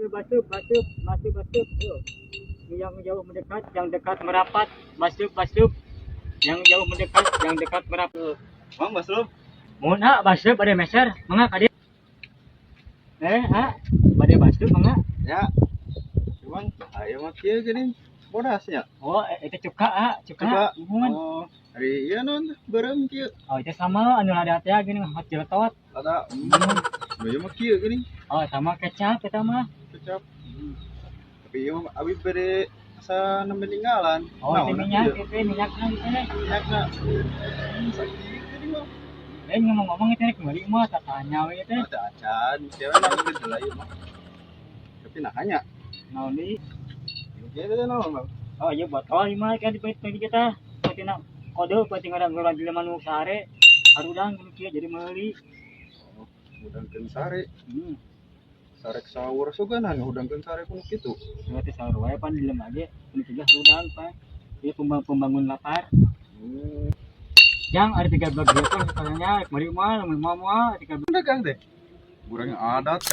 Basup, basup, basup, basup, basup. Yuk. Yang jauh mendekat, yang dekat merapat. Basup, basup. Yang jauh mendekat, yang dekat merapat. Mang, Basrul. Mohon ah, basup bade meser, mangga ka dieu. Eh, ah, bade basup mangga. Ya. Cuman ayo mah kieu geuning bodasnya. Oh, itu cuka ah, cuka. Cuka. Mohon. Oh, ari ieu naon beureum kieu? Oh, itu sama anu lada teh gini hot jeletot. Ada. Ieu mah kieu geuning. Oh, sama kecap eta mah. Kecap. Tapi ieu mah abi bere asa nembe ninggalan. Oh, itu Naon minyak, ieu? Itu minyakna itu. Minyakna. Sakieu geuning mah. Eh, ngomong-ngomong itu kembali mah tak tanya we itu. Ada acan, cewek mah geus lah ieu mah. Tapi nah hanya Naon deui? Kieu teh naon, Bang? Oh, iya botol ieu mah kan di di kita. Patina kode pati ngaran jelema nu sare. Harudang nu kieu jadi meuli. Oh, hudangkeun sare. Sarek sahur suganan hudangkeun sare kudu kitu. Berarti sahur wae pan di lemah ge. Nu tiga harudang pan. Ieu pembangun lapar. Yang ada tiga belas gitu katanya, kemarin mah, mau mau tiga Dagang teh. Kurang adat.